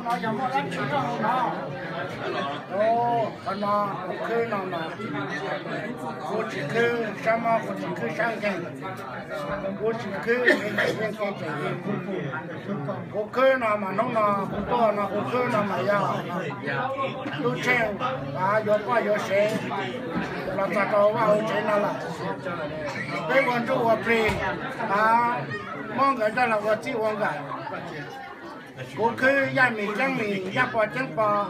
No yog muaj dab tsi nyob hauv no? Qhov no, kuv khwb no mas, kuv tsis khwb sab mob, kuv tsis khwb sab nkeeg, kuv tsis khwb yeej kev tseem yeej. Kuv khwb no mas hnub no kuv tuaj no kuv khwb no mas yog tub Tsheej yuav poj yuav sev los txog rau vaj hauv tsev no lawm. Peb ua ntsuj ua plig, Hmoob nkawd coj los ua txij ua nkawm. Kuv khwb Yaj Mim Ceeb Mim, Yaj Pov Ceeb Pov,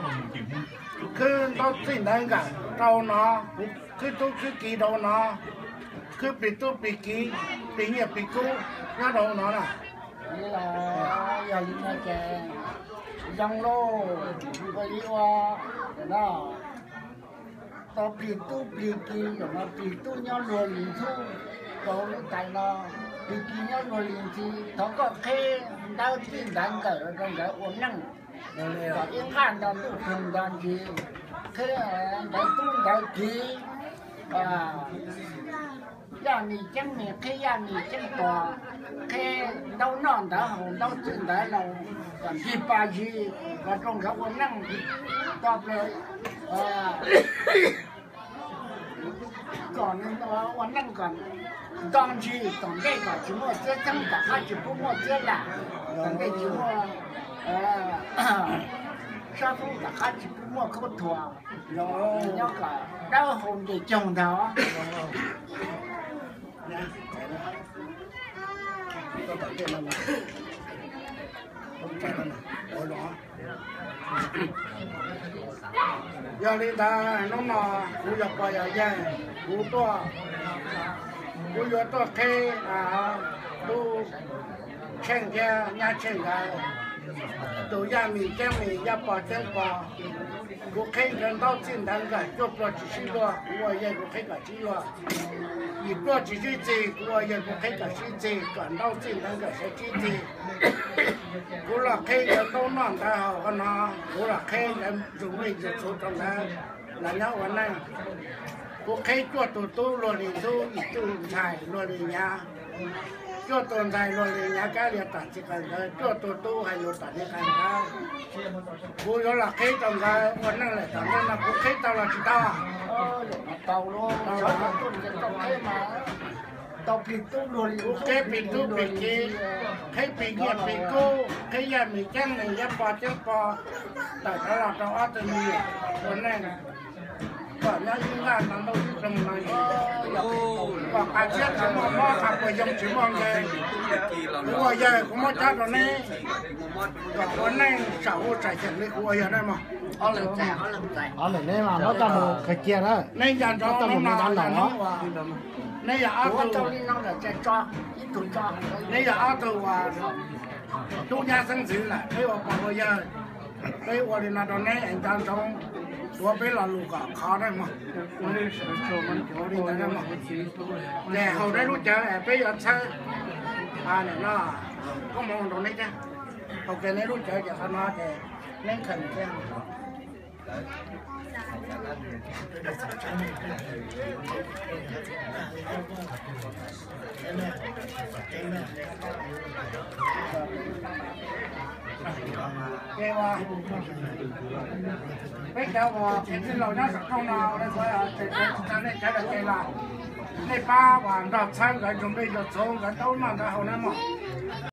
khwb ntaub txij ntawv nkawm rau no, kuv khwb tub khwb kiv rau no, khwb plig tub plig kiv, plig nyiaj plig kub nyob rau no na. Yog li no ces zoo lauj, ua li ua no, tau plig tub plig kiv, zaum no plig tub nyob luag li ntxhub rau lub tais no, plig kiv nyob luag li ntxhi, thov koj qhib ntaub txij ntawv nkawm rau nkawd ua neej kom ib nqaj nto ntuj ploog nto ntsis, qhib ntawv tub ntawv kiv, Yaj Mim Ceeb Mim qhib Yaj Mim Ceeb Pov, qhib ntaub noj ntawv haus ntaub txij ntawv laus kom ntsig pa zis los rau nkawd ua neej to plaws, kom ua neej kom nto ntsis, tom ntej kom tsis muaj txiab txheeb, tom qab tsis pub muaj txiab lam, tom ntej tsis muaj sab foob, tom qab tsis pub muaj khaub thuas, nyob kom dawb hau nce coog ntag. Yog li ntawd hnub no kuv yog Pov yog Yawg, kuv tuaj, kuv yuav tuaj qhib tub Tsheej thiab nyab Tsheej nkawd tus Yaj Mim Ceeb Mim Yaj Pov Ceeb Pov. Kuv qhib nkawd ntaub txij ntawv nkawm cuaj pluag tsis sib luag, kuv ua yawg kuv qhib kom sib luag. Yim pluag tsis sib txig, kuv ua yawg kuv qhib kom sib txig, kom ntaub txij ntawv nkawm sib txig. Kuv los qhib nkawd ntaub noj ntawv haus qhov no, kuv los qhib nkawd tus mej tus txhuv rau nkawd los nyob ua neej. Kuv qhib cuaj tus tub luag li ntxhub, yim tug ntxhais luag li nyav, cuaj tus ntxhais luag li nyav kab li tom txiv qas nkawd, cuaj tus tub hais lus tom txiv qas nkawd. Kuv yuav los qhib rau nkawd ua neej lawm tom ntej no kuv qhib tau los tsis tau? Kuv qhib plig tub plig kiv, qhib plig nyiaj plig kub, qhib Yaj Mim Ceeb Mim Yaj Pov Ceeb Pov, tawm rov los rau ob tug me nyuam ua neej kom nyob ib nqaj nto ntaub ib ploog no, kom qas txiab tsis muaj mob, qas puas yoog tsis muaj nkeeg. Kuv ua yawg kuv muab cob rau neb kom ua neej saum huv saum xeem li kuv ua yawg na mog. Ob leeg neb mas muab coj mus khaws cia na. Neb nco ntsoov hnub no, neb yog ob tug, neb yog ob tug uas tub nyab xeeb ntxwv lawm, peb ua pog ua yawg, peb ua li no rau neb es nco ntsoov tuav peb lo lus kom khov na mog. Ces haus neb lub cawv es peb yuav txhawb no koob hmoov rau neb thiab. Haus kiag neb lub cawv ces qhov no ces neb khaws thiab. Ces peb cov uas txiv laus nyob saum rooj no, tsis tau nej cawv los ces los nej pab uas nrog txhawb nkawd tus mej tus txhuv nkawd ntaub noj ntawv haus na mog.